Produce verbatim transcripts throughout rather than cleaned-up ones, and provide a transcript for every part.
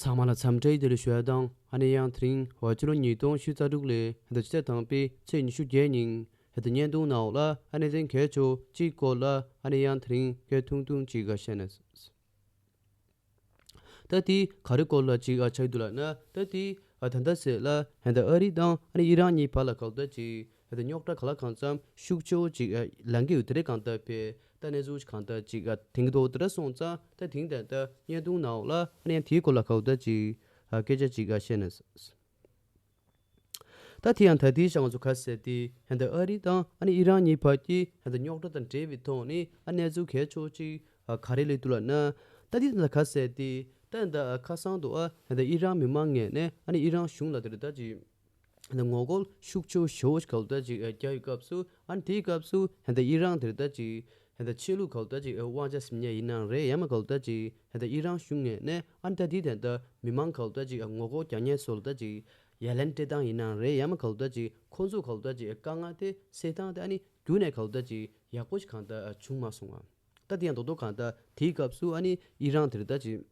ཚང་མ་ལ་འཚམས་འདྲི་བདེ་ལེགས་ཞུ་ཡ་དང་། ཨ་ནི་ཡང་དེ་རིང་འོ་ཕྱི་ལོ་ཉིས་སྟོང་ཉི་ཤུ་རྩ་དྲུག་ལོའི་ཕྱི་ཟླ་བཅུ་ཚེས་དང་པོའི་ཚེས་ཉི་ཤུ་བརྒྱད་ཉིན་ཧེ་ད་བརྙན་ཐུང་ནང་ལ་ཨ་ནི་གནད་དོན་གལ་ཆེ་གཅིག་སྐོར་ལ་ཨ་ནི་ཡང་དེ་རིང་སྐད་ཐུང་ཐུང་ཅིག་ག་བཤད་ན། ད་དེ་ག་རེ་སྐོར་ལ་ཅིག་ཨ་ཆགས་འདུག་ལབ་ན། ད་དེ་ཨ་ད་ལྟ་ཟེར་ལ་ཧེ་ད་ཨ་རི་དང་ཨ་ནི་ཨི་རན་གཉིས་བར་ལ་ག་ལ་ད་ཅིག་ཧེ་ད་རྙོག་དྲ་ག་ལ་གང་འཚམ་ཤུགས་ཆེ་བོ་ཅིག་ཨ་ལངས་ཀྱི་ཡོད། དེ་རེད། གང་ལྟར་བས་ད་གནས་ཚུལ་གང་ལྟར་ཅིག་ཨ་དེང་གི་ཐོག་དེ་འདྲ་སོང་ཙང་། ད་དེང་ད་ལྟ་བརྙན་ཐུང་ནང་ལ་ཨ་ནི་ཡང་དེའི་སྐོར་ལ་ག་ལ་ད་ཅིག་ཨ་སྐད་ཆ་ཅིག་ཨ་བཤད་ན། ད་དེ་ཡང་ད་ལྟའི་ཆ་ང་ཚོ་ག་ཟེར་ཏེ་ཧེ་ད་ཨ་རི་དང་ཨ་ནི་ཨི་རན་གཉིས་བར་གྱི་ཧེ་ད་རྙོག་དྲ་དང་འབྲེལ་བའི་ཐོག་ནས་ཨ་གནས་ཚུལ་གལ་ཆེ་བོ་ཅིག་ཨ་ག་རེ་སླེབས་འདུག་ལབ་ན། ད་དེ་ད་ག་ཟེར་ཏེ་ད་ད་ཁ་སང་དུ་ཨ་ད་ཨི་རན་མི་མང་ངོས་ནས་ཨ་ནི་ཨི་རན་གཞུང་ལ་དེ་རེད་ད་ཅིག་ད་ངོ་རྒོལ་ཤུགས་ཆེ་བོ་ཞེ་པོ་ཅིག་ག་ལ་ད་ཅིག་ཨ་རྒྱག་ཡོད་སྐབས་སུ། ཨ་ནི་དེའི་སྐབས་སུ་ཧེ་ད་ཨི་རན་དེ་རེད་ད་ཅིག་ཧེ་ད་ཆོས་ལུགས་ག་ལ་ད་ཅིག་ཨ་དབང་ཆ་ཟིན་མཁན་ཡིན་ན་རེད། ཡང་མིན་ག་ལ་ད་ཅིག་ཧེ་ད་ཨི་རན་གཞུང་ངོས་ནས་ཨ་ནི་ད་དེ་ད་ད་མི་མང་ག་ལ་ད་ཅིག་ཨ་ངོ་རྒོལ་རྒྱག་མཁན་ཚོ་ལ་ད་ཅིག་ཡ་ལན་སྤྲད་སྟངས་ཡིན་ན་རེད། ཡང་མིན་ག་ལ་ད་ཅིག་ཁོང་ཚོ་ག་ལ་ད་ཅིག་དཀའ་ངལ་དེ་སེལ་སྟངས་དེ་ཨ་ནི་རྒྱུན་ནས་ག་ལ་ད་ཅིག་ཡག་པོ་ཞིག་གང་ལྟར་བྱུང་མ་སོང་བ། ད་དེ་ཡང་རྡོག་རྡོག་གང་ལྟར་དེའི་སྐབས་སུ་ཨ་ནི་ཨི་རན་དེ་རེད་ད་ཅིག་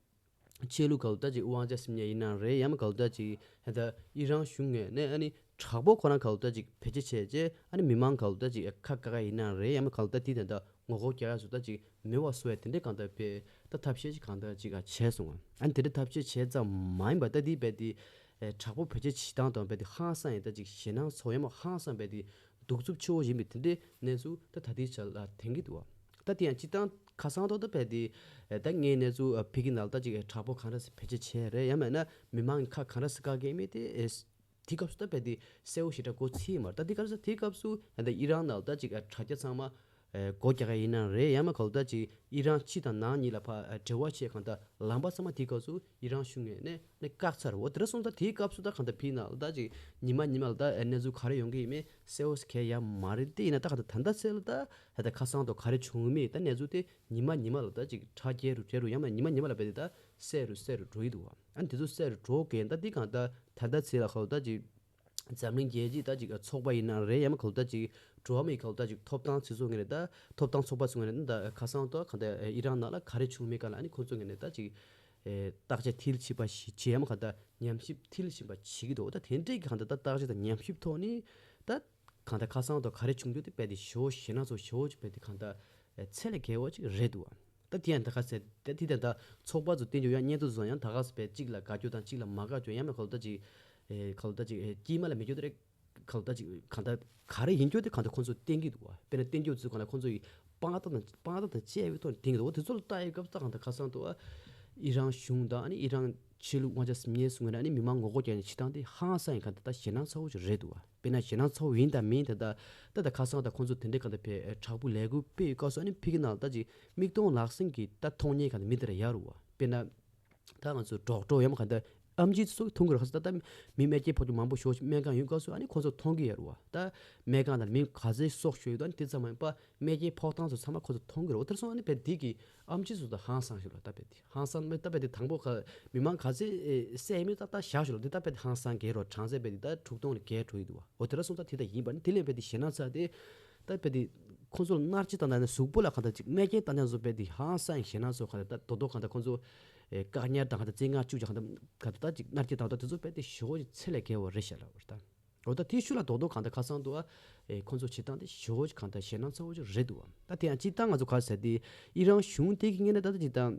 ཆོས་ལུགས་ག་ལ་ད་ཅིག་དབང་ཆ་ཟིན་མཁན་ཡིན་ན་རེད། ཡང་མིན་ག་ལ་ད་ཅིག་ཧེ་ད་ཨི་རན་གཞུང་ངོས་ནས་ཨ་ནི་དྲག་པོ་ཁོ་རང་ག་ལ་ད་ཅིག་བེད་སྤྱོད་བྱས་རྗེས་ཨ་ནི་མི་མང་ག་ལ་ད་ཅིག་ཁ་བཀག་ཡིན་ན་རེད། ཡང་མིན་ག་ལ་ད་དེ་དེ་འདྲ་ངོ་རྒོལ་རྒྱག་ཡ་བཟོ་ད་ཅིག་མེད་པ་བཟོ་ཡ་དེ་འདྲའི་གང་ལྟར་བས་ད་ཐབས་ཤེས་ཅིག་གང་ལྟར་ཅིག་ཨ་བྱས་སོང་བ། ཨ་ནི་དེ་འདྲའི་ཐབས་ཤེས་བྱས་ཙམ་མ་ཡིན་པ། ད་དེ་བས་དེ་ཨེ་དྲག་པོ་བེད་སྤྱོད་བྱེད་སྟངས་དང་བས་དེ་ཧང་སང་ཡིན་ད་ཅིག་ཞེད་སྣང་ཚ་བོ་ཡང་མིན་ཧང་སང་བས་དེ་གདུག་རྩུབ་ཆེ་བོ་ཡིན་པའི་དེ་འདྲའི་གནས་ཚུལ་ད་ད་ལྟའི་ཆ་ལ་ཐོན་གྱི་འདུག་བ། ད་དེ་ཡང་སྤྱིར་བཏང་ཁ་སང་ཐོག་ད་བས་དེ་ཨེ་ད་ངའི་གནས་ཚུལ་ཨ་ཕ་གི་ནང་ལ་ད་ཅིག་ཨེ་དྲག་པོ་གང་འདྲ་སེ་བེད་སྤྱོད་བྱས་རེད། ཡང་མིན་ན་མི་མང་གི་ཁ་གང་འདྲ་སེ་བཀག་གི་མེད་དེ་ཨེ། དེ་སྐབས་སུ་ད་བས་དེ་གསལ་བོ་ཞེ་དྲག་གོ་ཚིག་མ་རེད། ད་དེ་སྐབས་སུ་དེ་སྐབས་སུ་ད་ཨི་རན་ནང་ད་ཅིག་ཨ་དྲ་རྒྱ་ཚང་མ་ཨ་སྒོ་རྒྱག་ཡ་ཡིན་ན་རེད། ཡང་མིན་ག་ལ་ད་ཅིག་ཨི་རན་ཕྱི་དང་ནང་གཉིས་ལ་ཕ་ཨ་འབྲེལ་བ་བྱས་གང་ལྟར་ལམ་པ་ཚང་མ་དེ་སྐབས་སུ་ཨི་རན་གཞུང་ངོས་ནས་ནས་བཀག་ཚར་འོ། དེ་འདྲ་སོང་ཙང་དེའི་སྐབས་སུ་ད་གང་ལྟར་ཕ་གི་ནང་ལ་ད་ཅིག་ཉི་མ་ཉི་མ་ལ་ད་ཨ་གནས་ཚུལ་ག་རེ་ཡོང་གི་ཡིན་མིན་གསལ་བོ་ཞིག་གང་ཡང་མ་རེད། དེ་ཡིན་ན་ད་གང་ལྟར་ད་ལྟ་ཚེ་ལ་ད་ད་ཁ་སང་དུ་ག་རེ་བྱུང་མིན་ད་གནས་ཚུལ་དེ་ཉི་མ་ཉི་མ་ལ་ད་ཅིག་དྲ་རྒྱས་རུ་རྒྱས་རུ་ཡང་མིན་ཉི་མ་ཉི་མ་ལ་བས་དེ་ད་གསལ་རུ་གསལ་རུ་འགྲོ་ཡི་འདུག་བ། ཨ་ནི་དེ་ཚོ་གསལ་རུ་འགྲོ་གི་ཡིན། ད་འདི་གང་ལྟར་ད་ལྟ་ཚེ་ལ་ཧོ་ད་ཅིག་འཛམ་གླིང་རྒྱལ་སྤྱིའི་ད་ཅིག་ཚོགས་པ་ཡིན་ན་རེད། ཡང་མིན་ག་ལ་ད་ཅིག་འགྲོ་བ་མིའི་ག་ལ་ད་ཅིག་ཐོབ་ཐང་ཚེ་ཚོ་ངོས་ནས་ད་ཐོབ་ཐང་ཚོགས་པ་ཚོ་ངོས་ནས་ད་ཁ་སང་ད་གང་ལྟར་ཨི་རན་ནང་ལ་ག་རེ་བྱུང་མིན་ག་ལ་ཨ་ནི་ཁོང་ཚོ་ངོས་ནས་ད་ཅིག་བརྟག་དཔྱད་མཐིལ་ཕྱིན་པ་ཞིག་བྱེད། ཡང་མིན་ག་ད་ཉམས་ཞིབ་མཐིལ་ཕྱིན་པ་བྱེད་ཀྱི་འདུག་ད་དེ་འདྲའི་གང་ལྟར་ད་བརྟག་དཔྱད་དང་ཉམས་ཞིབ་ཐོག་ནས་ད་གང་ལྟར་ཁ་སང་ད་ག་རེ་བྱུང་རྒྱུ་དེ་བས་དེ་ཞོ་ཞེ་ན་ཚོ་ཞོ་ཅིག་བས་དེ་གང་ལྟར་ཚད་ལས་བརྒལ་བ་ཅིག་རེད་འདུག་བ། ད་དེ་ཡང་ད་ག་ཟེ་ད་དེ་ད་ད་ཚོགས་པ་ཚོ་བསྟན་རྒྱུ་ཡང་བརྙན་ཐུང་བཟོ་ཡང་ད་ག་ཟེ་བས་གཅིག་ལ་དགའ་རྒྱུ་དང་གཅིག་ལ་མ་དགའ་རྒྱུ་ཡང་མིན་ག་ལ་ད་ཅིག་ཨེ་ག་ལ་ད་ཅིག་ཨེ་དཀྱིལ་མ་ལ་མི་རྒྱུ་དེ་རེད། ག་ལ་ད་ཅིག་གང་ལྟར་ག་རེ་ཡིན་རྒྱུ་དེ་གང་ལྟར་ཁོང་ཚོ་བསྟན་གྱི་འདུག་བ། དཔེར་ན་བསྟན་རྒྱུ་ཚོ་གང་ལ་ཁོང་ཚོ་ཡི་དཔང་རྟགས་དང་དཔང་རྟགས་དང་བཅས་པའི་ཐོག་ནས་བསྟན་གྱི་འདུག་བ། དེ་ཚོ་ལ་ལྟ་ཡི་སྐབས་ད་གང་ལྟར་ཁ་སང་དུ་ཨ་ཨི་རན་གཞུང་དང་ཨ་ནི་ཨི་རན་ཆོས་ལུགས་དབང་ཆ་ཟིན་ཉེས་གསུང་གི་ན་ཨ་ནི་མི་མང་ངོ་རྒོལ་རྒྱག་ནས་བྱེད་སྟངས་དེ་ཧང་སང་ཡིན། གང་ལྟར་ད་ཞེད་སྣང་ཚ་བོ་ཞིག་རེད་འདུག་བ། དཔེར་ན་ཞེད་སྣང་ཚ་བོ་ཡིན་དང་མིན་དེ་ད་ད་ད་ཁ་སང་ད་ཁོང་ཚོ་དེ་འདྲའི་གང་ལྟར་བས་དྲག་པོ་ལས་འགུལ་སྤེལ་ཡོད་སྐབས་སུ་ཨ་ནི་ཕ་གི་ནང་ལ་ད་ཅིག་མིག་མཐོང་ལག་ཟིན་གྱི་ད་མཐོང་མཁན་གང་ལྟར་མི་དེ་འདྲ་ཡོད་རེད་བ། དཔེར་ན་ད་ང་ཚོ་ཌོག་ཊར་ཡང་མིན་གང་ལྟར་ཨེམ་ཆི་ཚོ་མཐོང་གི་རེད། ཁ་སང་ད་ད་མི་རྨས་སྐྱོན་ཕོག་རྒྱུ་མང་པོ་ཞེ་པོ་ཅིག་སྨན་ཁང་ཡོད་སྐབས་སུ་ཨ་ནི་ཁོང་ཚོ་མཐོང་གི་ཡོད་རེད་བ། ད་སྨན་ཁང་ནང་མི་ག་ཚོད་སྲོག་ཤོར་ཡོད་དོ་ཨ་ནི་དེ་ཙམ་མ་ཡིན་པ་རྨས་སྐྱོན་ཕོག་སྟངས་ཚོ་ཚང་མ་ཁོང་ཚོ་མཐོང་གི་རེད་བ། དེར་སོང་ཨ་ནི་བས་འདི་གི་ཨེམ་ཆི་ཚོ་ད་ཧང་སང་ཞིག་ལ་ད་བས་འདི་ཧང་སང་མེད་ད་བས་འདི་དང་པོ་ག་མི་མང་ག་ཚོད་ཨེ་བསད་མེད་ད་ད་བཞག་ཞིག་ལ་འདི་ད་བས་འདི་ཧང་སང་གི་རོ་གྲངས་ཚད་བས་འདི་ད་དྲུག་སྟོང་ལ་བརྒལ་འགྲོ་ཡི་འདུག་བ། འོ་དེ་ར་སོང་ད་དེ་ད་ཡིན་པ་ནི་དེ་ལས་བས་འདི་ཞེད་སྣང་ཚ་དེ་ད་བས་འདི་ཁོང་ཚོ་ལ་མནར་གཅོད་བཏང་ད་ནི་གཟུགས་པོ་ལ་གང་ད་ཅིག་རྨས་སྐྱོན་བཏང་ད་ཚོ་བས་འདི་ཧང་སང་ཞེད་སྣང་ཚོ་གང་ད་ད་དོ་དོ་གང་ད་ཁོང་ཚོ་ཨེ་བཀག་ཉར་དང་གང་ད་བཙན་ངག་བཅུག་ཅིག་གང་ད་གང་ད་ད་ཅིག་མནར་གཅོད་བཏང་ད་དེ་ཚོ་བས་འདི་ཞེ་པོ་ཅིག་ཚད་ལས་བརྒལ་བ་རེད་ཤག་ལབ་པ་རེད་ད། འོ་ད་དེའི་ཤུལ་ལ་རྡོག་རྡོག་གང་ལྟར་ཁ་སང་དུ་ཨ་ཨེ་ཁོང་ཚོ་བྱེད་སྟངས་དེ་ཞེ་པོ་ཅིག་གང་ལྟར་ཞེད་སྣང་ཚ་བོ་ཅིག་རེད་འདུག་བ། ད་དེ་ཡང་སྤྱིར་བཏང་ང་ཚོ་ག་རེ་ཟེར་དེ་ཨི་རན་གཞུང་དེ་གི་ངོས་ནས་ད་ལྟ་ཅིག་དང་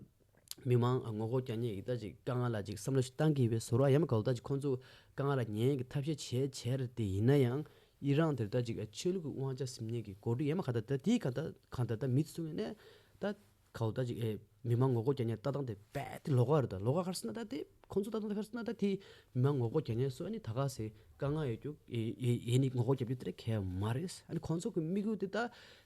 མི་མང་ངོ་རྒོལ་རྒྱག་མཁན་གྱི་ད་ཅིག་དཀའ་ངལ་ལ་ཅིག་བསམ་བློ་ཞིག་བཏང་གི་ཡོད་པའི་བཟོ་འདྲ་ཡང་མིན་ག་ལ་ད་ཅིག་ཁོང་ཚོ་དཀའ་ངལ་ལ་ཉན་གྱི་ཐབས་ཤེས་བྱས་བྱས་རེད། དེ་ཡིན་ན་ཡང་ཨི་རན་དེར་ད་ཅིག་ཆོས་ལུགས་ཀྱི་དབང་ཆ་ཟིན་མཁན་གྱི་གོ་སྒྲིག་ཡང་མིན་ག་ད་ད་དེའི་ག་ད་གང་ལྟར་ད་མི་ཚོ་ངོས་ནས་ད། ག་འོ་ད་ཅིག་ཨེ་མི་མང་ངོ་རྒོལ་རྒྱག་མཁན་ལྟ་སྟངས་དེ་རྦད་དེ་ལོགས་ཀ་རེད། ད་ལོགས་ཀ་ག་རེ་ཟེར་ན་ད་དེ་ཁོང་ཚོ་ལྟ་སྟངས་དེ་ག་རེ་ཟེར་ན་ད་དེ་མི་མང་ངོ་རྒོལ་རྒྱག་མཁན་ཚོ་ཨ་ནི་ད་ག་ཟེ་དཀའ་ངལ་ཡོད་རྒྱུ་ཨེ་ཨེ་ཨེ་ནི་ངོ་རྒོལ་རྒྱབ་རྒྱུ་དེ་རེད་གལ་མ་རེད། ཨ་ནི་ཁོང་ཚོ་གི་དམིགས་ཡུལ་དེ་ད་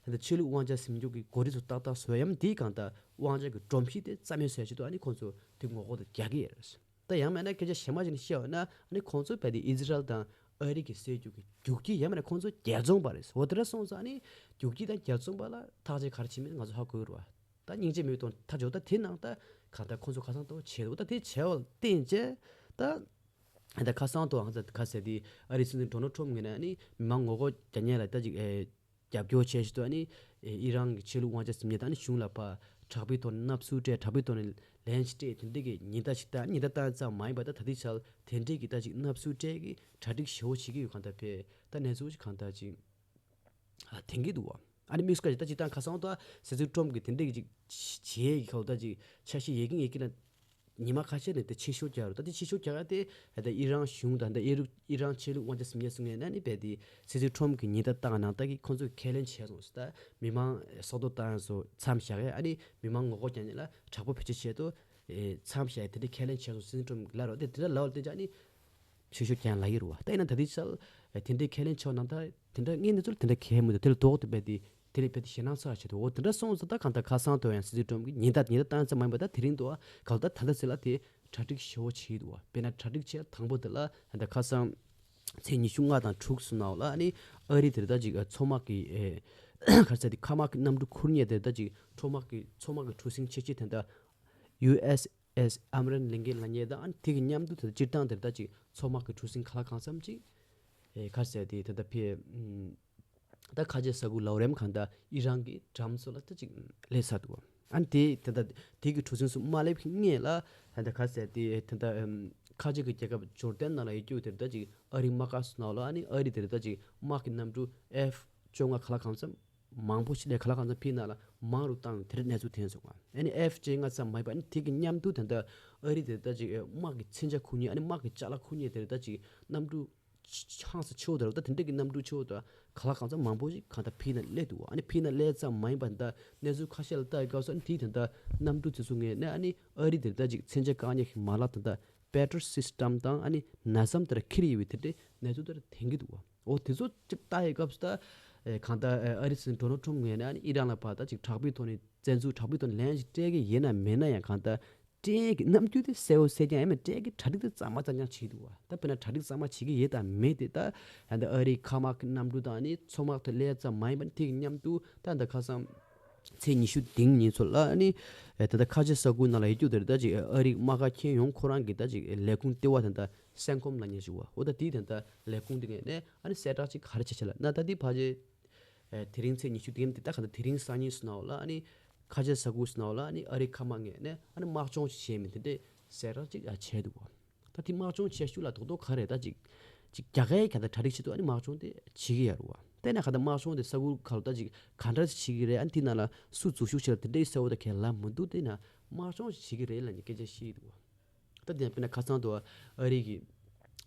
ད་ཆོས་ལུགས་དབང་ཆ་ཟིན་རྒྱུ་གི་གོ་སྒྲིག་ཚོ་ཏག་ཏག་བཟོ་ཡ་ཡང་དེའི་གང་ད་དབང་ཆ་གི་སྒྲོམ་གཞི་དེ་རྩ་མེད་བཟོ་ཡ་ཆེད་དུ་ཨ་ནི་ཁོང་ཚོ་དེ་ངོ་རྒོལ་དེ་རྒྱག་གི་ཡོད་རེད། ད་ཡང་མིན་ན་སྐད་ཆ་གཞན་པ་ཞིག་ནས་བཤད་པ་ན་ཨ་ནི་ཁོང་ཚོ་རྦད་དེ་ཨི་ཟི་རལ་དང་ཨ་རི་གི་སྲིད་བྱུས་ཀྱི་རྒྱུག་ཁྱི་ཡང་མིན་ན་ཁོང་ཚོ་རྒྱལ་བཙོང་པ་རེད། འོ་དེ་འདྲ་སོང་ཙང་ཨ་ནི་རྒྱུག་ཁྱི་དང་རྒྱལ་བཙོང་པ་ལ་ཐག་གཅོད་ག་རེ་བྱེད་མིན་ང་ཚོ་ཧ་གོ་གི་རེད་བ། ད་སྙིང་རྗེ་མེད་དོན་ཐག་ཆོད། ད་དེ་ནང་ད་གང་ལྟར་ཁོང་ཚོ་ཁ་སང་ཐོག་བྱས་འདུག་ད་དེ་བྱས་པ་བརྟེན་བྱས་ད་ད་ཁ་སང་ཐོག་ཧང་ཚ་ག་ཟེར་དེ་ཨ་རི་སྲིད་འཛིན་ཌོ་ནལ་ཊམ་ངོས་ནས་ཨ་ནི་མི་མང་ངོ་རྒོལ་རྒྱག་མཁན་ལ་ད་ཅིག་ཨེ་རྒྱབ་སྐྱོར་བྱས་ཤིག་ཏུ་ཨ་ནི་ཨེ་ཨི་རན་གྱི་ཆོས་ལུགས་དབང་ཆ་ཟིན་མཁན་ད་ཨ་ནི་གཞུང་ལ་ཕར་ དྲག་པོའི་ཐོག་ནས་མནའ་བསུ་སྤྲད། དྲག་པོའི་ཐོག་ནས་ལན་ཞིག་སྤྲད། དེ་འདྲ་གི་ཉེན་བརྡ་ཞིག་བཏང་། ཉེན་བརྡ་བཏང་ཙམ་མ་ཡིན་པ། ད་ད་ལྟའི་ཆར་དེ་འདྲའི་གི་ད་ཅིག་མནའ་བསུ་སྤྲད་ཀྱི་གྲ་སྒྲིག་ཞེ་པོ་བྱེད་ཀྱི་ཡོད། གང་ལྟར་བས་ད་གནས་ཚུལ་ཞིག་གང་ལྟར་ཅིག་ཨ་ཐོན་གྱི་འདུག་བ། ཨ་ནི་དམིགས་བསལ་ཅིག་ད་ཅིག་ད་ཁ་སང་ད་སྲིད་ཟུར་ཊམ་གྱིས་དེ་འདྲའི་གི་ཅིག་བྱེད་ཡས་ཀྱི་ཁ་ལོ་ད་ཅིག་འཆར་གཞི་ཡོད་ཀྱི་ཡོད་ཀྱི་ལ། ཉི་མ་ཁ་ཤས་ནས་དེ་ཕྱིར་བཤོལ་རྒྱག་རུ། ད་དེ་ཕྱིར་བཤོལ་རྒྱག་ཡ་དེ་ད་ཨི་རན་གཞུང་དང་ད་ཨི་རུ་ཨི་རན་ཆོས་ལུགས་དབང་ཆ་ཟིན་ཡས་སུ་ངེས་ན་ནི་བས་དེ་སྲིད་ཟུར་ཊམ་གྱིས་ཉེན་བརྡ་བཏང་ནང་ད་གི་ཁོང་ཚོས་ཁས་ལེན་བྱས་སོང་ཟེར། ད་མི་མང་སྲོག་ཐོག་བཏང་ཡས་སོ་མཚམས་བཞག་ཡས། ཨ་ནི་མི་མང་ངོ་རྒོལ་རྒྱག་ཡས་ལ་དྲག་པོ་བེད་སྤྱོད་བྱས་ཏོ་མཚམས་བཞག་ཡས་དེ་འདྲའི་ཁས་ལེན་བྱས་སོང་། སྲིད་ཟུར་ཊམ་གྱིས་ལབ་རོ། དེ་དེ་འདྲ་ལབ་ལ་བརྟེན་ཅིག་ཨ་ནི་ཕྱིར་བཤོལ་རྒྱག་ཡས་ལབ་ཀྱི་རེད་བ། ད་ཡིན་ན་ད་ལྟའི་ཆར་དེ་འདྲའི་ཁས་ལེན་བྱས་ནང་ད་དེ་འདྲ་ངས་འདི་ཚོ་ལ་དེ་འདྲ་གལ་མི་འདུག་དེ་ལ་ལྡོག་ཏུ་བས་དེ་དེ་ལས་བས་དེ་ཞེད་སྣང་ཚ་བ་བྱེད་དོ། འོ་དེ་འདྲ་སོང་ཙང་ད་གང་ལྟར་ཁ་སང་དུ་ཡང་སྲིད་ཟུར་ཊམ་གྱིས་ཉེན་བརྡ་ཉེན་བརྡ་བཏང་ཙམ་མ་ཡིན་པ། ད་དེ་རིང་དུ་གང་ལྟར་ད་ལྟ་ཟེར་ལ་དེ་གྲ་སྒྲིག་ཞེ་པོ་བྱེད་འདུག་བ། དཔེར་ན་གྲ་སྒྲིག་བྱེད་དང་པོ་དེ་ལ་ད་ཁ་སང་ཚེས་ཉི་ཤུ་ལྔ་དང་དྲུག་སུ་ནང་ལ་ཨ་ནི་ཨ་རི་དེར་ད་ཅིག་མཚོ་དམག་གི་ཨེ་ག་རེ་ཟེར་དེ་མཁའ་དམག་གི་གནམ་གྲུ་ཁུར་མཁན་དེར་ད་ཅིག་མཚོ་དམག་གི་མཚོ་དམག་གི་གྲུ་གཟིངས་ཆེ་ཆེ་དེ་འདྲ་ཡུ་ཨེས་ཨེས་ཨམ་རན་ལེན་མཁན་ལབ་མཁན་དང་། ཨ་ནི་དེ་གི་མཉམ་དུ་དེ་སྤྱིར་བཏང་དེར་ད་ཅིག་མཚོ་དམག་གི་གྲུ་གཟིངས་ག་ལ་གང་འཚམ་ཅིག་ཨེ་ག་རེ་ཟེར་དེ་དེ་འདྲ་ཕེ་ཨམ། ད་ཁ་ཆེ་ས་ཁུལ་ལའོ་རེམ་གང་ལྟར་ཨི་རན་གྱི་འགྲམ་ཚོ་ལ་ད་ཅིག་སླེབས་ཚར་འདུག་ཨ་ནི་དེ་དེ་འདྲ་དེ་གི་གྲུ་གཟིངས་སུ་མ་སླེབས་ཀྱི་སྔོན་ལ་ད་ལྟ་ག་རེ་ཟེར་དེ་དེ་འདྲ་ཨམ། ཁ་ཆེ་གི་རྒྱལ་ཁབ་ཇོར་ཌན་ནང་ལ་ཡོད་རྒྱུ་དེར་ད་ཅིག་ཨ་རིའི་དམག་སྒར་སུ་ནང་ལ་ཨ་ནི་ཨ་རི་དེར་ད་ཅིག་དམག་གི་གནམ་གྲུ་ཨེཕ་བཅོ་ལྔ་ག་ལ་གང་འཚམ་མང་པོ་ཞིག་ལས་ག་ལ་གང་འཚམ་ཕི་ནང་ལ་མང་རུ་བཏང་དེ་འདྲའི་གནས་ཚུལ་ཐོན་སོང་བ། ཨ་ནི་ཨེཕ་བཅོ་ལྔ་ཙམ་མ་ཡིན་པ། ཨ་ནི་དེ་གི་མཉམ་དུ་ད་ལྟ་ཨ་རི་དེ་ད་ཅིག་དམག་གི་མཚོན་ཆ་ཁུར་མཁན། ཨ་ནི་དམག་གི་ཅ་ལག་ཁུར་མཁན་དེར་ད་ཅིག་གནམ་གྲུ་ཧང་སང་ཆེ་བོ་དེ་རེད། ད་དེ་འདྲ་གི་གནམ་གྲུ་ཆེ་བོ་དེ་ག་ལ་གང་འཚམ་མང་པོ་ཞིག་གང་ལྟར་ཕི་ནང་སླེབས་འདུག་ཨ་ནི་ཕི་ནང་སླེབས་ཙམ་མ་ཡིན་པ་ད་གནས་ཚུལ་ཁ་ཤས་ལ་ལྟ་ཡི་སྐབས་སུ། ཨ་ནི་དེའི་ད་ལྟ་གནམ་གྲུ་དེ་ཚོ་ངོས་ནས་ཨ་ནི་ཨ་རི་དེར་ད་ཅིག་མཚོན་ཆ་བཀག་ཉར་གྱི་མ་ལག་ད་ལྟ་Patriot system དང་ཨ་ནི་ན་སམ་དེར་འཁྱེར་ཡོད་པའི་དེ་འདྲའི་གནས་ཚུལ་དེར་ཐོན་གྱི་འདུག་འོ་དེ་ཚོ་ཅིག་ལྟ་ཡི་སྐབས་སུ་ད་ཨེ་གང་ལྟར་ཨེ་ཨ་རི་སྲིད་འཛིན་ཌོ་ནལ་ཊམ་ངོས་ནས་ཨ་ནི་ཨི་རན་ལ་ཕར་ད་ཅིག་དྲག་པོའི་ཐོག་ནས་བཙན་འཛུལ། དྲག་པོའི་ཐོག་ནས་ལན་ཞིག་སྤྲད་ཀྱི་ཡིན་ན་མིན་ན་ཡང་གང་ལྟར་སྤྲད་ཀྱི་རྣམ་འགྱུར་དེ་གསལ་བོ་གསལ་རྐྱང་ཡིན་མིན། སྤྲད་ཀྱི་གྲ་སྒྲིག་དེ་གཙང་མ་གཙང་རྐྱང་བྱས་འདུག་བ། ད་དཔེར་ན་གྲ་སྒྲིག་གཙང་མ་བྱེད་ཀྱི་ཡོད་དང་མེད་དེ་ད་ད་ལྟ་ཨ་རིའི་མཁའ་དམག་གི་གནམ་གྲུ་དང་ཨ་ནི་མཚོ་དམག་དེ་སླེབས་ཙམ་མ་ཡིན་པ། དེ་གི་མཉམ་དུ་ད་ད་ཁ་སང་ཚེས་ཉི་ཤུ་བདུན་ཉིན་ཚོ་ལ་ཨ་ནི་ད་ལྟ་ཁ་ཆེ་ས་ཁུལ་ནང་ལ་ཡོད་རྒྱུ་དེར་ད་ཅིག་ཨ་རིའི་དམག་སྒར་ཁྱོན་ཡོངས་ཁོ་རང་གི་ད་ཅིག་ལས་ཁུངས་ལྟེ་བ་དེ་ད་སེན་ཀོམ་ལབ་མཁན་ཞིག་བ། འོ་ད་དེའི་དེ་ད་ལས་ཁུངས་དེ་ངོས་ནས་ཨ་ནི་གསལ་བསྒྲགས་ཅིག་ག་རེ་བྱས་བྱས་ལ་ན། ད་དེ་ཕལ་ཆེར་ཨེ་དེ་རིང་ཚེས་ཉི་ཤུ་བདུན་དེ་ད་ག་ད་དེ་རིང་སང་ཉིན་སུ་ནའོ་ལ་ཨ་ནི་ཁ་ཆེ་ས་ཁུལ་སུ་ནའོ་ལ་ཨ་ནི་ཨ་རིའི་མཁའ་དམག་ངོས་ནས་ཨ་ནི་དམག་སྦྱོང་ཞིག་བྱས་མིན་དེ་འདྲའི་གསལ་བསྒྲགས་ཅིག་ཨ་བྱས་འདུག་བ། ད་དེ་དམག་སྦྱོང་བྱས་ཤུལ་ལ་རྡོག་རྡོག་ག་རེ་ད་ཅིག་ཅིག་རྒྱ་གར་ག་ད་གྲ་སྒྲིག་བྱེད་དུས་ཨ་ནི་དམག་སྦྱོང་དེ་བྱེད་ཀྱི་ཡོད་རེད་བ། དེ་ནས་ག་ད་དམག་སྦྱོང་དེ་ས་ཁུལ་ག་ལ་ད་ཅིག་ག་འདྲ་བྱེད་ཀྱི་རེད། ཨ་ནི་དེ་ནང་ལ་སུ་འཛུལ་ཞུགས་བྱེད་ལ་དེ་འདྲའི་གསལ་བོ་ད་གས་ལབ་མི་འདུག་དེ་ན་དམག་སྦྱོང་ཞིག་བྱེད་ཀྱི་རེད་ལབ་ནས་སྐད་ཆ་བཤད་ཀྱི་འདུག་བ། ད་དེ་ཡང་དཔེར་ན་ཁ་སང་དུ་ཨ་རི་གི་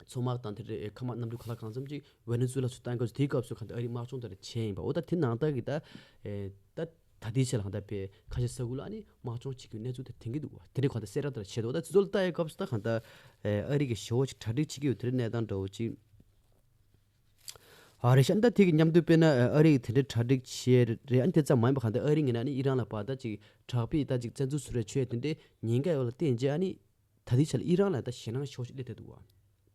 མཚོ་དམག་དང་དེ་རེད་མཁའ་དམག་གནམ་གྲུ་ག་ལ་གང་འཚམ་ཅིག་ཝེ་ནེ་ཛུ་ལ་ཚུར་བཏང་སྐབས་སུ་དེའི་སྐབས་སུ་གང་ལྟར་ཨ་རིའི་དམག་སྦྱོང་དེ་འདྲ་བྱས་ཡིན་པ། འོ་ད་དེ་ནང་ལྟར་གྱི་ད་ཨེ་ད་ད་ལྟའི་ཆ་ལ་གང་ལྟར་དཔེ་ཁ་ཆེ་ས་ཁུལ་ལ་ཨ་ནི་དམག་སྦྱོང་བྱེད་རྒྱུའི་གནས་ཚུལ་དེ་ཐོན་གྱི་འདུག་བ། དེ་འདྲའི་གང་ལྟར་གསལ་བསྒྲགས་དེ་འདྲ་བྱས་འདུག་ད་དེ་ཚོ་ལ་ལྟ་ཡི་སྐབས་སུ་ད་གང་ལྟར་ཨེ་ཨ་རི་གི་ཞེ་པོ་ཅིག་གྲ་སྒྲིག་བྱེད་ཀྱི་ཡོད་དེ་འདྲའི་གནས་སྟངས་འདྲ་བོ་ཅིག་ཨ་རེད་ཤག་ད་དེ་གི་མཉམ་དུ་དཔེར་ན་ཨ་རི་གི་དེ་འདྲའི་གྲ་སྒྲིག་བྱས་རེད། ཨ་ནི་དེ་ཙམ་མ་ཡིན་པ་གང་ལྟར་ཨ་རི་ངོས་ནས་ཨ་ནི་ཨི་རན་ལ་ཕར་ད་ཅིག་དྲག་པོའི་ད་ཅིག་བཙན་འཛུལ་བཟོ་འདྲ་བྱས་དེ་འདྲའི་ཉེན་ཁ་ཡོད་ལ་བརྟེན་བྱས་ཨ་ནི་ད་ལྟའི་ཆ་ལ་ཨི་རན་ལ་ད་ཞེད་སྣང་ཞེ་པོ་ཞིག་སླེབས་བསྡད་འདུག་བ།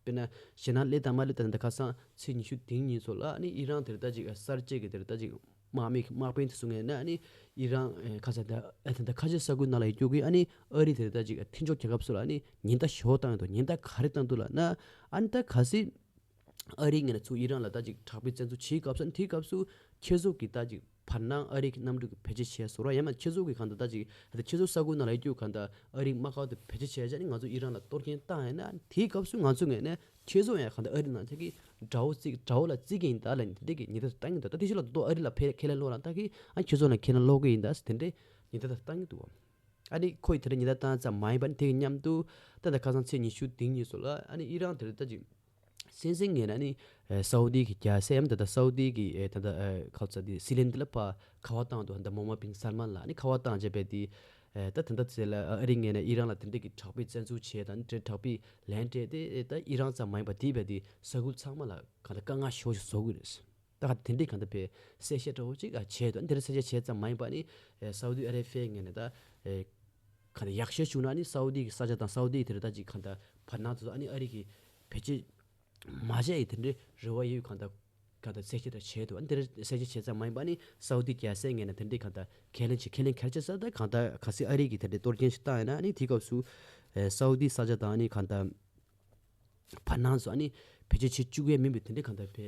དཔེར་ན་ཞེད་སྣང་སླེབས་དང་མ་སླེབས་དང་ད་ཁ་སང་ཚེས་ཉི་ཤུ་བདུན་ཉིན་ཚོ་ལ་ཨ་ནི་ཨི་རན་དེར་ད་ཅིག་གསར་བརྗེ་གི་དེར་ད་ཅིག་དམག་མི་དམག་དཔོན་དེ་ཚོ་ངོས་ནས་ཨ་ནི་ཨི་རན་ཁ་ས་ད་ཨ་ད་ཁ་ཆེ་ས་ཁུལ་ནང་ལ་ཡོད་རྒྱུ་གི་ཨ་ནི་ཨ་རི་དེར་ད་ཅིག་མཐུན་ཕྱོགས་རྒྱལ་ཁབ་ཚོ་ལ་ཨ་ནི་ཉེན་བརྡ་ཞེ་པོ་བཏང་ཡོད་འདུག་ཉེན་བརྡ་ག་རེ་བཏང་འདུག་ལབ་ན། ཨ་ནི་ད་གལ་སྲིད་ཨ་རིའི་ངོས་ནས་ཚུར་ཨི་རན་ལ་ད་ཅིག་དྲག་པོའི་བཙན་འཛུལ་བྱེད་སྐབས་སུ། ཨ་ནི་དེའི་སྐབས་སུ་ཁྱེད་ཚོ་གིས་ད་ཅིག་བར་སྣང་ཨ་རི་གི་གནམ་གྲུ་གི་བེད་སྤྱོད་བྱས་བཟོ་ར་ཡང་ན་ཁྱེད་ཚོ་གིས་གང་ལྟར་ད་ཅིག་ད་ཁྱེད་ཚོ་ས་ཁུལ་ནང་ལ་ཡོད་རྒྱུ་གང་ལྟར་ཨ་རིའི་དམག་སྒར་དེ་བེད་སྤྱོད་བྱས་བྱས་ནས་ང་ཚོ་ཨི་རན་ལ་གཏོར་སྐྱོན་བཏང་ཡིན་ན། ཨ་ནི་དེའི་སྐབས་སུ་ང་ཚོ་ངོས་ནས་ཁྱེད་ཚོ་ཡང་གང་ལྟར་ཨ་རི་ནང་ཆ་གི་དགྲ་བོ་བརྩི་དགྲ་བོ་ལ་བརྩི་གི་ཡིན་ད་ལབ་ནས་དེ་འདྲས་ཀྱི་ཉེན་བརྡ་བཏང་གི་འདུག་ད་དེ་ཕྱི་ལ་ད་དུང་ཨ་རི་ལ་ཕེ་ཁས་ལེན་སློག་རང་ད་གི་ཨ་ཁྱེད་ཚོ་ལ་ཁས་ལེན་སློག་གི་ཡིན་ད་ཟེར་དེ་འདྲས་ཉེན་བརྡ་བཏང་གི་འདུག་ཨ་ནི་ཁོ་ཡིས་དེ་འདྲ་ཉེན་བརྡ་བཏང་ཙམ་མ་ཡིན་པ་ནི་དེ་གི་མཉམ་དུ་ད་ལྟ་ཁ་སང་ཚེས་ཉི་ཤུ་བདུན་ཉིན་སོགས་ལ་ཨ་ནི་ཨི་རན་དེ་རུ་ད་ཅིག་སེང་སེང་ངེས་ན་ནི་ཨེ་སའུ་དི་གི་རྒྱལ་སའི་ཡང་ད་ལྟ་སའུ་དི་གི་ཨེ་ད་ལྟ་ཨེ་ཁ་ཚ་དི་སི་ལེན་དི་ལ་ཕར་ཁ་པར་བཏང་འདུག་ད་མོ་མ་བིན་སལ་མན་ལ་ནི་ཁ་པར་བཏང་བྱས་པས་དེ་ཨེ་ད་ད་ལྟ་ཚེ་ལ་ཨ་རི་ངེས་ན་ཨི་རན་ལ་དེ་འདྲ་གི་དྲག་པོའི་བཙན་འཛུལ་བྱས་དང་དྲག་པོའི་ལན་སྤྲད་དེ་ཨེ་ད་ཨི་རན་ཙམ་མ་ཡིན་པ་དེ་བས་དེ་ས་ཁུལ་ཚང་མ་ལ་ག་ད་དཀའ་ངལ་ཞེ་པོ་ཞིག་བཟོ་གི་རེད། ད་ག་དེ་འདྲའི་ག་ད་བས་གསལ་བཤད་འདྲ་བོ་ཅིག་ཨ་བྱས་འདུག་དེ་འདྲ་གསལ་བཤད་བྱས་ཙམ་མ་ཡིན་པ་ནི་ཨེ་སའུ་དི་ཨ་རེ་ཕི་ཡ་ངེས་ན་ད་ཨེ་ག་ད་ཡག་ཤོས་བྱུང་ན་ནི་སའུ་དི་གི་ས་ཆ་དང་སའུ་དི་དེ་རུ་ད་ཅིག་ག་ད་བར་སྣང་དུ་ཨ་ནི་ཨ་རི་གི་བེད་སྤྱོད་མ་བྱས་ཡི་དེ་འདྲའི་རེ་བ་ཡོད་གང་ལྟར་གང་ལྟར་ཚད་གཞི་དང་བྱས་འདུག་ཨ་ནི་དེ་འདྲའི་ཚད་གཞི་བྱས་ཙམ་མ་ཡིན་པ་ནི་སའུ་དི་རྒྱལ་སའི་ངོས་ནས་དེ་འདྲའི་གང་ལྟར་ཁས་ལེན་བྱེད་ཁས་ལེན་གལ་ཆེ་ས་ད་གང་ལྟར་གལ་སྲིད་ཨ་རི་གིས་དེ་འདྲའི་གཏོར་སྐྱོན་ཞིག་བཏང་ཡོད་ན་ཨ་ནི་དེའི་སྐབས་སུ་ཨེ་སའུ་དི་ས་ཆ་དང་ཨ་ནི་གང་ལྟར་བར་སྣང་སུ་ཨ་ནི་བེད་སྤྱོད་བྱེད་བཅུག་ཡས་མིན་པའི་དེ་འདྲའི་གང་ལྟར་བས་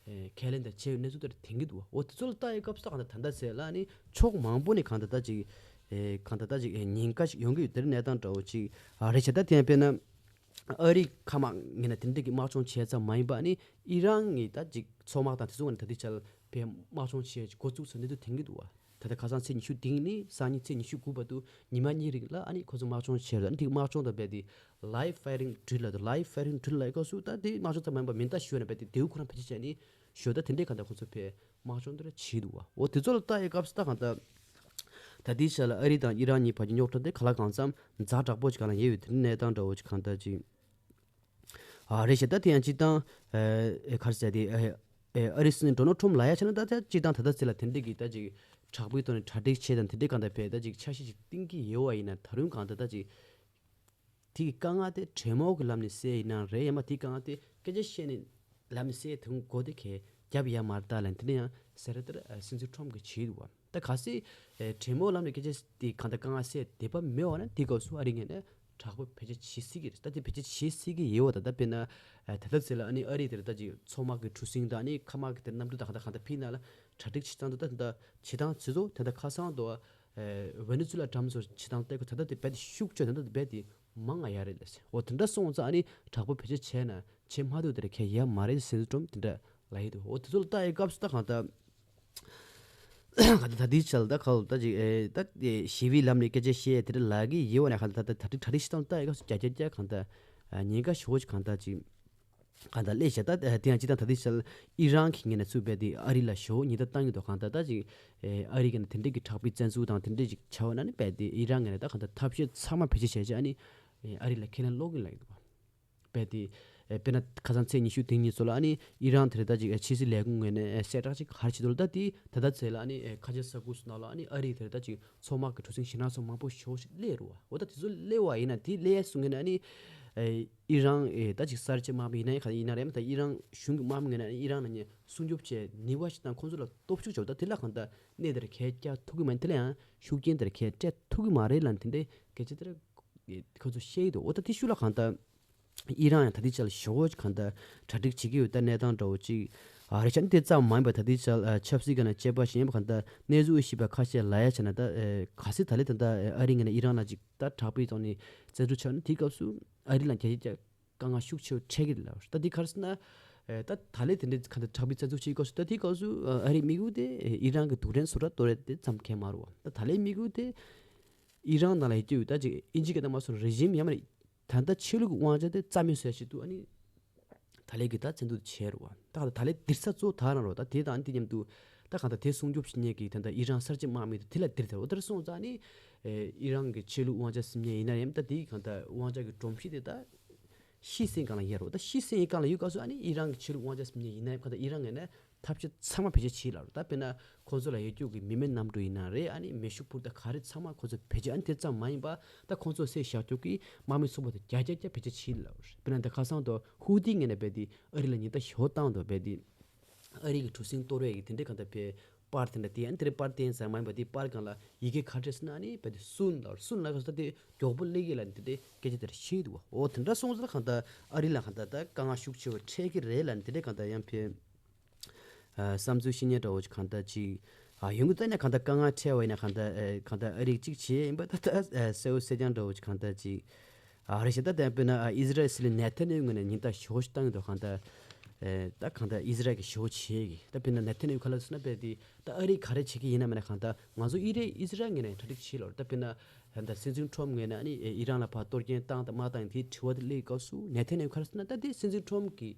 ཨེ་ཁས་ལེན་དང་བྱས་ཡོད་གནས་ཚུལ་དེ་འདྲ་ཐོན་གྱི་འདུག་འོ་དེ་ཚོ་ལ་ལྟ་ཡི་སྐབས་སུ་ད་གང་ལྟར་ད་ལྟ་ཟེར་ལ་ཨ་ནི་ཕྱོགས་མང་པོ་ནས་གང་ལྟར་ད་ཅིག་ ཨེ་གང་ལྟར་ད་ཅིག་ཨེ་ཉེན་ཁ་ཞིག་ཡོང་གི་ཡོད། དེ་འདྲའི་གནས་སྟངས་འདྲ་བོ་ཅིག་ཨ་རེད་བྱས། ད་དེ་ཡང་དཔེར་ན་ཨ་རིའི་མཁའ་དམག་ངོས་ནས་དེ་འདྲ་གི་དམག་སྦྱོང་བྱས་ཙམ་མ་ཡིན་པ། ཨ་ནི་ཨི་རན་གྱི་ད་ཅིག་མཚོ་དམག་དང་དེ་ཚོའི་ངོས་ནས་ད་ལྟའི་ཆར་དཔེ་དམག་སྦྱོང་བྱས་འགོ་བཙུགས་ཚར་གནས་ཚུལ་ཐོན་གྱི་འདུག་བ། ད་ལྟ་ཁ་སང་ཚེས་ཉི་ཤུ་རྩ་བདུན་ནས་སང་ཉིན་ཚེས་ཉི་ཤུ་དགུ་བར་དུ་ཉི་མ་གཉིས་རིང་ལ་ཨ་ནི་ཁོ་ཚོ་དམག་སྦྱོང་བྱས་རེད། ཨ་ནི་དེ་དམག་སྦྱོང་དང་རྦད་དེ་live firing drill ལབ་འདུག live firing drill ལབ་སྐབས་སུ་ད་དེ་དམག་སྦྱོང་ཙམ་མ་ཡིན་པ་མེ་མདའ་གཞུ་ནས་རྦད་དེ་མདེའུ་ཁོ་རང་བེད་སྤྱོད་བྱས་ནས་གཞུ། ད་དེ་འདྲའི་གང་ལྟར་ཁོ་ཚོ་དཔེ་དམག་སྦྱོང་དེ་འདྲ་བྱས་འདུག་བ། འོ་དེ་ཚོ་ལ་ལྟ་ཡི་སྐབས་སུ་ད་གང་ལྟར་ད་ལྟའི་ཆར་ལ་ཨ་རི་དང་ཨི་རན་གཉིས་བར་གྱི་རྙོག་དྲ་དེ་གང་ལ་གང་འཚམ་ཛ་དྲག་པོ་ཅིག་གང་ལ་ཡོད་ཡོད། དེ་འདྲའི་གནས་སྟངས་འདྲ་བོ་ཅིག་གང་ལྟར་ཅིག་ཨ་རེད་བྱས། ད་དེ་ཡང་སྤྱིར་བཏང་ཨེ་ཨེ་ག་རེ་ཟེར་དེ་ཨེ་ཨེ་ཨ་རིའི་སྲིད་འཛིན་ཌོ་ནལ་ཊམ་ལབ་ཡ་བྱས་ན་ད་ད་སྤྱིར་བཏང་ད་ལྟ་ཚེ་ལ་དེ་འདྲའི་གི་ད་ཅིག་དྲག་པོའི་ཐོག་ནས་གྲ་སྒྲིག་བྱས་དང་དེ་འདྲའི་གང་ལྟར་བས་ད་ཅིག་འཆར་གཞི་ཅིག་བཏིང་གི་ཡོད་པ་ཡིན་ན། ད་རུང་གང་ལྟར་ད་ཅིག་དེ་གི་དཀའ་ངལ་དེ་གྲོས་མོལ་གྱི་ལམ་ནས་སེལ་ཡིན་ན་རེད། ཡང་མ་དེ་དཀའ་ངལ་དེ་སྐད་ཆ་བཤད་ནས་ལམ་ནས་སེལ་ཐུབ་དགོས་དེ་གས་རྒྱབ་ཡ་མ་རེད་ད་ལབ་དེ་འདྲ་ཡང་ཟེར་ལྟར་སྲིད་འཛིན་ཊམ་གྱིས་བྱས་འདུག་བ། ད་གལ་སྲིད་ཨེ་གྲོས་མོལ་ལམ་ནས་སྐད་ཆ་དེ་གང་ལྟར་དཀའ་ངལ་སེལ་བདེ་པོ་མེད་པ་ན་དེ་སྐབས་སུ་ཨ་རི་ངོས་ནས་དྲག་པོ་བེད་སྤྱོད་བྱེད་སྲིད་ཀྱི་རེད། ད་དེ་བེད་སྤྱོད་བྱེད་སྲིད་ཀྱི་ཡོད་པ། ད་ད་དཔེར་ན་ཨ་ད་ལྟ་ཚེ་ལ་ཨ་ནི་ཨ་རི་དེར་ད་ཅིག་མཚོ་དམག་གི་གྲུ་གཟིངས་དང་ཨ་ནི་མཁའ་དམག་གི་དེར་གནམ་གྲུ་དང་གང་ལྟར་གང་ལྟར་ཕྱིན་ན་ལ་གྲ་སྒྲིག་བྱེད་སྟངས་དེ་ད་ད་བྱེད་སྟངས་དེ་ཚོ་ད་ད་ཁ་སང་དུ་ཨ་ཝེ་ནེ་ཛུ་ལ་འགྲམ་ཚོ་བྱེད་སྟངས་དེ་ད་ད་དེ་རྦད་དེ་ཤུགས་ཆེ། ད་ད་དེ་རྦད་དེ་མང་ང་ཡ་རེད་ལ་ཟེར། འོ་དེ་འདྲ་སོང་ཙང་ཨ་ནི་དྲག་པོ་བེད་སྤྱོད་བྱས་ན་བྱེད་མ་ཐུབ་དེ་རེད་གས་ཡ་མ་རེད་ཟེར་ཏོམ་དེ་འདྲ་ལ་ཡི་འདུག་འོ་དེ་ཚོ་ལ་ལྟ་ཡི་སྐབས་སུ་ད་གང་ལྟར་ག་ད་ད་ལྟའི་ཆར་ལ་ད་ག་ལ་ད་ཅིག་ཨེ་ད་ཨེ་ཞི་བའི་ལམ་ནས་སྐད་ཆ་བཤད་དེ་འདྲ་ལབ་ཀྱི་ཡོད་པ་ན། ག་ད་ད་ད་གྲ་སྒྲིག་གྲ་སྒྲིག་ཞིག་བཏང་ལྟ་ཡི་སྐབས་སུ་རྒྱ་རྒྱ་རྒྱ་གང་ལྟར་ཨ་ཉེན་ཁ་ཞེ་པོ་ཅིག་གང་ལྟར་ཅིག་གང་ལྟར་སླེབས་ཤག་ད་དེ་ཡང་སྤྱིར་བཏང་ད་ལྟའི་ཆར་ཨི་རན་གྱི་ངོས་ནས་ཚུར་རྦད་དེ་ཨ་རི་ལ་ཞེ་པོ་ཉེན་བརྡ་བཏང་གི་འདུག་གང་ལྟར་ད་ཅིག་ཨེ་ཨ་རི་གི་ནས་དེ་འདྲའི་གི་དྲག་པོའི་བཙན་འཛུལ་དང་དེ་འདྲའི་ཅིག་བྱ་བ་ན་ནི་རྦད་དེ་ཨི་རན་ངོས་ནས་ད་གང་ལྟར་ཐབས་ཤེས་ཚང་མ་བེད་སྤྱོད་བྱས་བྱས་ཨ་ནི་ཨེ་ཨ་རི་ལ་ཁས་ལེན་སློག་གི་ལབ་ཀྱི་འདུག་པ། རྦད་དེ་ཨེ་དཔེར་ན་ཁ་སང་ཚེས་ཉི་ཤུ་རྩ་གཉིས་ཚོ་ལ་ཨ་ནི་ཨི་རན་དེར་ད་ཅིག་ཨེ་ཕྱི་སྲིད་ལས་ཁུངས་ངོས་ནས་ཨེ་གསལ་བསྒྲགས་ཅིག་ག་རེ་བྱེད་འདུག་ལ། ད་དེ་ད་ལྟ་ཚེ་ལ་ཨ་ནི་ཨེ་ཁ་ཆེ་ས་ཁུལ་སོགས་ནང་ལ་ཨ་ནི་ཨ་རི་དེར་ད་ཅིག་མཚོ་དམག་གི་གྲུ་གཟིངས་ཞེད་སྣང་སོགས་མང་པོ་ཞེ་པོ་ཞིག་སླེབས་རེད་བ། འོ་ད་དེ་ཚོ་སླེབས་པ་ཡིན་ན་དེ་སླེབས་སོང་ངེ་ན་ཨ་ནི་ཨེ་ཨི་རན་ཨེ་ད་ཅིག་གསར་བརྗེ་དམག་མི་ཡིན་ན་ཡང་ག་ཡིན་ན་རེད། ད་ཨི་རན་གཞུང་གི་དམག་མི་ངོས་ནས་ཨི་རན་ནང་ནས་སྲུང་སྐྱོབ་བྱས་ནུས་པ་ཞིག་དང་ཁོང་ཚོ་ལ་སྟོབས་ཤུགས་བྱས། ད་དེ་ལ་གང་ལྟར་གནས་དེར་ཁས་བཀྱག་ཐུབ་ཀྱི་མ་རེད། དེ་ལ་ཡང་ཤུགས་རྐྱེན་དེར་ཁས་སྤྲད་ཐུབ་ཀྱི་མ་རེད་ལབ་དེ་འདྲའི་སྐད་ཆ་དེར་ཁོ་ཚོ་བཤད་ཀྱི་འདུག་འོ་ད་དེ་ཤུགས་ལ་གང་ལྟར་ཨི་རན་ཡང་ད་ལྟའི་ཆར་ལ་ཞེ་པོ་གང་ལྟར་གྲ་སྒྲིག་བྱེད་ཀྱི་ཡོད། ད་གནས་སྟངས་འདྲ་བོ་ཅིག་ཨ་རེད་ཤག་དེ་ཙམ་མ་ཡིན་པར་ད་ལྟའི་ཆར་ཨ་ཆབ་སྲིད་ཀྱི་ནང་དཔྱད་པ་ཞིག་ཡིན་པ་གང་ལྟར་གནས་ཚུལ་ཞིབ་པ་ཁ་ཤས་ལ་ཡ་བྱས་ན་ད་ཨེ་གལ་སྲིད་ད་ལན་ད་ལྟ་ཨ་རི་ངོས་ནས་ཨི་རན་ལ་ཅིག་ད་དྲག་པོའི་ཐོག་ནས་བཙན་འཛུལ་བྱས་ན་དེའི་སྐབས་སུ་ཨ་རི་ལ་རྒྱ་ཆེ་རྒྱ་དཀའ་ངལ་ཤུགས་ཆེ་བོ་འཕྲད་ཀྱི་རེད་ལབ། ད་དེ་ག་རེ་ཟེར་ན་ཨེ་ད་ད་ལན་དེ་འདྲའི་གང་ལྟར་དྲག་པོའི་བཙན་འཛུལ་བྱེད་སྐབས་སུ་ད་དེའི་སྐབས་སུ་ཨ་རིའི་དམིགས་ཡུལ་དེ་ཨེ་ཨི་རན་གྱི་རྡུལ་ཕྲན་བཟོ་གྲྭ་གཏོར་ཡ་དེ་ཙམ་གང་ཡང་མ་རེད་བ། ད་ད་ལན་དམིགས་ཡུལ་དེ་ཨི་རན་ནང་ལ་ཡོད་རྒྱུ་ད་ཅིག་ཨིན་ཇི་སྐད་ནང་མ་སོང་རེ་ཇིམ་ཡང་མ་རེད། ད་ལྟ་ཆོས་ལུགས་ཀྱི་དབང་ཆ་དེ་རྩ་མེད་བཟོ་ཡ་ཆེད་དུ་ཨ་ནི་ད་ལན་གྱི་ད་བཙན་འཛུལ་བྱས་རེད་བ། ད་ད་ལན་སྡིར་ས་གཙོ་བོ་ད་རང་རེད་བ། ད་དེ་དང་ཨ་ནི་དེ་མཉམ་དུ་ད་གང་ལྟར་དེ་སྲུང་སྐྱོབ་བྱེད་མཁན་གྱི་ད་ལྟ་ཨི་རན་གསར་བརྗེ་དམག་མི་དེ་དེ་ལ་སྡིར་ཚར་བ། ད་སོང་ཙང་ཨ་ནི་ཨེ་ཨི་རན་གྱི་ཆོས་ལུགས་དབང་ཆ་ཟེར་མཁན་ཡིན་ན་ཡང་ད་དེའི་གང་ལྟར་དབང་ཆ་གི་སྒྲོམ་གཞི་དེ་ད་ཤི་གསོན་སྒང་ལ་ཡོད་རེད་བ། ད་ཤི་གསོན་སྒང་ལ་ཡོད་སྐབས་སུ་ཨ་ནི་ཨི་རན་གྱི་ཆོས་ལུགས་དབང་ཆ་ཟེར་མཁན་ཡིན་ན་ཡང་གང་ལྟར་ཨི་རན་ངོས་ནས་ཐབས་ཤེས་ཚང་མ་བེད་སྤྱོད་བྱས་ལབ་རེད། ད་དཔེར་ན་ཁོང་ཚོ་ལ་ཡོད་རྒྱུ་གི་མི་མེད་གནམ་གྲུ་ཡིན་ན་རེད། ཨ་ནི་མེ་ཤུགས་འཕུར་མདའ་ག་རེ་ཚང་མ་ཁོང་ཚོ་བེད་སྤྱོད། ཨ་ནི་དེ་ཙམ་མ་ཡིན་པ་ད་ཁོང་ཚོ་སེལ་བཞག་རྒྱུ་གི་དམག་མི་ཚོགས་པ་དེ་བརྒྱ་ཆ་བརྒྱ་བེད་སྤྱོད་བྱས་ལབ་རེད། དཔེར་ན་ད་ཁ་སང་དུ་ཧུ་ཏི་ངོས་ནས་རྦད་དེ་ཨ་རི་ལ་ཉེན་བརྡ་ཞེ་པོ་བཏང་འདུག་རྦད་དེ་ཨ་རི་གི་གྲུ་གཟིངས་གཏོར་བའི་གི་དེ་འདྲའི་གང་ལྟར་བའི་པར་དེ་འདྲ་དེ་ཡང་དེ་འདྲའི་པར་བསྟན་ཙམ་མ་ཡིན་པ་དེ་པར་སྒང་ལ་ཡི་གེ་ག་རེ་བྲིས་ཟེར་ན་ཨ་ནི་རྦད་དེ་སུན་ལབ་རེད། སུན་ལབ་སྐབས་སུ་ད་དེ་མགྱོགས་པོ་སླེབས་ཀྱི་ལབ་དེ་འདྲའི་སྐད་ཆ་དེ་འདྲ་བཤད་འདུག་བ། འོ་དེ་འདྲ་སོང་ཙང་གང་ལྟར་ཨ་རི་ལ་གང་ལྟར་ད་དཀའ་ངལ་ཤུགས་ཆེ་བ་འཕྲད་ཀྱི་རེད་ལབ་དེ་འདྲའི་གང་ལྟར་ཡང་བའི་ཨ་བསམ་ཚུལ་བཤད་མཁན་འདྲ་བོ་ཅིག་གང་ལྟར་ཅིག་ཨ་ཡོང་གི། ད་ནས་གང་ལྟར་དཀའ་ངལ་འཕྲད་པ་ཡིན་ན་གང་ལྟར་ཨ་གང་ལྟར་ཨ་རིག་ཅིག་བྱེད་ཡིན་པ་ད་ལྟ་ཨ་གསལ་པོ་གསལ་རྐྱང་འདྲ་བོ་ཅིག་གང་ལྟར་ཅིག་ཨ་རེད་ཤག་ད་ལྟ་དཔེར་ན་ཨ་ཨི་ཟི་རལ་སྲིད་བློན་ནེ་ཐན་ཡ་ཧུ་ངོས་ནས་ཉེན་བརྡ་ཞེ་པོ་ཞིག་བཏང་གི་འདུག་གང་ལྟར་ཨེ་ད་གང་ལྟར་ཨི་ཟི་རལ་གྱིས་ཞེ་པོ་བྱེད་ཀྱི། ད་དཔེར་ན་ནེ་ཐན་ཡ་ཧུ་ག་ལབ་ཟེར་ན་དཔེ་དེ་ད་ཨ་རི་ག་རེ་བྱེད་ཀྱི་ཡིན་ན་མིན་ན་གང་ལྟར་ང་ཚོ་ཨི་རན་ཨི་ཟི་རལ་ངོས་ནས་གྲ་སྒྲིག་བྱེད་ལབ་རེད། ད་དཔེར་ན་ད་ལྟ་སྲིད་འཛིན་ཁྲོམ་ངོས་ནས་ཨ་ནི་ཨེ་ཨི་རན་ལ་ཕར་གཏོར་སྐྱོན་བཏང་དང་མ་བཏང་དེའི་དྲི་བ་དེ་སླེབས་སྐབས་སུ་ནེ་ཐན་ཡ་ཧུ་ག་ལབ་ཟེར་ན་ད་དེ་སྲིད་འཛིན་ཁྲོམ་གྱིས་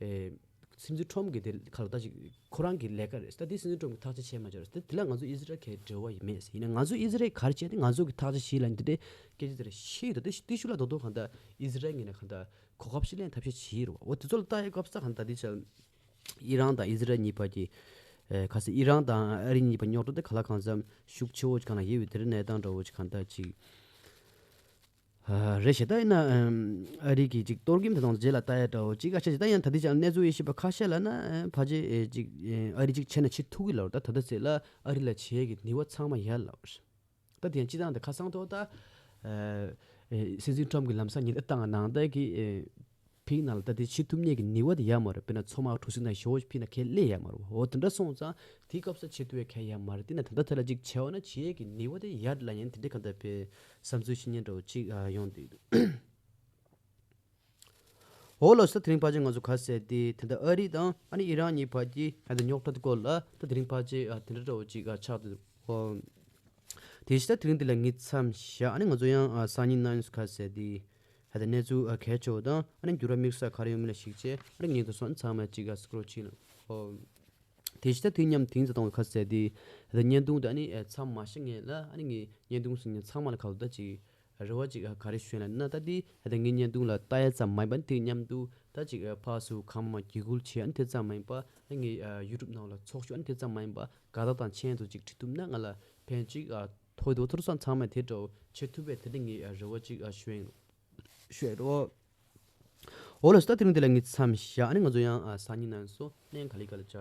ཨེ། སྲིད་འཛིན་ཁྲོམ་གྱི་དེ་ཁ་ལ་ད་ཅིག་ཁོ་རང་གི་ལས་ཀ་རེད། ད་དེ་སྲིད་འཛིན་ཁྲོམ་གྱིས་ཐག་གཅོད་བྱས་མ་བྱས་རེད། དེ་དེ་ལ་ང་ཚོ་ཨི་ཟི་རལ་གྱི་འབྲེལ་བ་ཡོད་མེད་ཟེར། ཡིན་ན་ང་ཚོ་ཨི་ཟི་རལ་ག་རེ་བྱས་ཏེ་ང་ཚོ་གི་ཐག་གཅོད་བྱས་ལ་འདི་འདྲའི་སྐད་ཆ་དེ་རེད་ཤེས་ཡོད། ད་དེ་དེ་ཤུ་ལ་རྡོག་རྡོག་གང་ལྟར་ཨི་ཟི་རལ་ངོས་ནས་གང་ལྟར་གོ་སྐབས་ཤིག་ལེན་ཐབས་ཤེས་བྱས་ཡོད་རེད་བ། འོ་དེ་ཚོ་ལ་ལྟ་ཡི་སྐབས་སུ་གང་ལྟར་དེ་ཆ་ཨི་རན་དང་ཨི་ཟི་རལ་གཉིས་བར་གྱི་ཨེ་ག་ཟེར་ཨི་རན་དང་ཨ་རི་གཉིས་བར་རྙོག་དྲ་དེ་ག་ལ་གང་འཚམ་ཤུགས་ཆེ་བོ་གང་ལ་ཡོད་པའི་དེ་རིང་གནས་སྟངས་འདྲ་བོ་ཅིག་གང་ལྟར་ཅིག་ཨ་རེད་ཤག་ད་ཡིན་ན་ཨམ་ཨ་རི་གི་ཅིག་གཏོར་སྐྱོན་དེ་དང་རྗེས་ལ་ལྟ་ཡ་འདྲ་བོ་ཅིག་ཨ་ཆ་ཅིག་ད་ཡང་ད་ལྟའི་ཆར་གནས་ཚུལ་ཡེ་ཤེས་པ་ཁ་ཤས་ལ་ན་ཨ་ཕལ་ཆེར་ཨེ་ཅིག་ཨེ་ཨ་རི་ཅིག་བྱས་ན་བྱེད་ཐུབ་ཀྱི་ལབ་རེད། ད་ད་ལྟ་ཚེ་ལ་ཨ་རི་ལ་བྱེད་ཡས་ཀྱི་ནུས་པ་ཚང་མ་ཡོད་ལབ་རེད། ད་དེ་ཡང་སྤྱི་བཏང་དེ་ཁ་སང་ཐོག་ད་ཨེ་ཨེ་སྲིད་འཛིན་ཁྲོམ་གྱི་ལམ་སང་ཉེན་བརྡ་བཏང་ནང་ད་གི་ཨེ་ ཕིག་ནང་ལ་ད་དེ་བྱེད་ཐུབ་མཁན་གྱི་ནུས་པ་དེ་ཡོད་མ་རེད། དཔེར་ན་མཚོ་དམག་གྲུ་གཟིངས་དང་ཞེ་པོ་ཕིག་ན་ཁས་ལེན་ཡོད་མ་རེད། འོ་དེ་འདྲ་སོང་ཙང་དེའི་སྐབས་སུ་བྱེད་ཐུབ་ཡ་གང་ཡོད་མ་རེད། དེ་ན་ད་ལྟ་དེ་ལ་ཅིག་བྱས་པ་ན་བྱེད་ཡས་ཀྱི་ནུས་པ་དེ་ཡོད་ལབ་ཡིན། དེ་འདྲའི་གང་ལྟར་པའི་བསམ་ཚུལ་བཤད་མཁན་འདྲ་བོ་ཅིག་ཨ་ཡོང་བསྡད་འདུག་འོ་ལགས་སོ། དེ་རིང་ཕལ་ཆེར་ང་ཚོ་ག་ཟེར་དེ་ད་ལྟ་ཨ་རི་དང་ཨ་ནི་ཨི་རན་གཉིས་བར་གྱི་ད་ལྟ་རྙོག་དྲ་དེ་སྐོར་ལ་ད་དེ་རིང་ཕལ་ཆེར་ཨ་དེ་འདྲ་འདྲ་བོ་ཅིག་ཨ་ཆགས་འདུག་འོ། དེ་བཞིན་ད་དེ་རིང་འདི་ལ་ངས་མཚམས་བཞག་ཨ་ནི་ང་ཚོ་ཡང་ཨ་སང་ཉིན་གནངས་ཉིན་ག་ཟེར་དེ་ད་ལྟ་གནས་ཚུལ་ཨ་གལ་ཆེ་བ་དང་ཨ་ནི་འགྱུར་བ་དམིགས་བསལ་ག་རེ་ཡོང་མིན་ལ་གཞིགས་བྱས་ཨ་ནི་ངས་འདི་ཚོ་ཚང་མ་ཅིག་ཨ་སི་ཀོ་རོལ་བྱས་ན། འོ། དེ་བཞིན་ད་དུས་མཉམ་དེང་ཙམ་དང་བ་ག་ཟེར་དེ་ད་ལྟ་བརྙན་ཐུང་དེ་ཨ་ནི་ཨ་མཚམས་མ་བཞག་སྔོན་ལ་ཨ་ནི་ངས་བརྙན་ཐུང་བཟོ་མཁན་ཚང་མ་ལ་ག་ལ་ད་ཅིག་རེ་བ་ཅིག་ག་རེ་ཞུ་ཡིན་ལབ་ན། ད་དེ་ད་ངའི་བརྙན་ཐུང་ལ་ལྟ་ཡ་ཙམ་མ་ཡིན་པ་དེ་མཉམ་དུ་ད་ཅིག་ཕར་ཚུར་གང་མང་བརྒྱུད་སྐུལ་བྱེད་ཨ་ནི་དེ་ཙམ་མ་ཡིན་པ་ཨ་ངའི་ཡུ་ཊུབ་ནང་ལ་ཚོགས་ཞུགས་ཨ་ནི་དེ་ཙམ་མ་ཡིན་པ་དགའ་རྟགས་དང་མཆན་དུ་ཅིག་བྲིས་ཐུབ་ན་ང་ལ་ཕན་ཅིག་ཐོགས་འདུག་ཐུར་སང་ཚང་མས་དེ་འདྲ་བྱེད་ཐུབ་པའི་དེ་འདྲ་ངའི་རེ་བ་ཅིག་ཞུ་ཡིན། ཞུ་ཡིན་རོ། འོ་ལགས་སོ། ད་དེ་རིང་འདི་ལ་ངས་མཚམས་བཞག་ཨ་ནི་ང་ཚོ་ཡང་སང་ཉིན་གནངས་ཉིན་སོ་གནས་ག་ལེ་ག་ལེ་བཅར།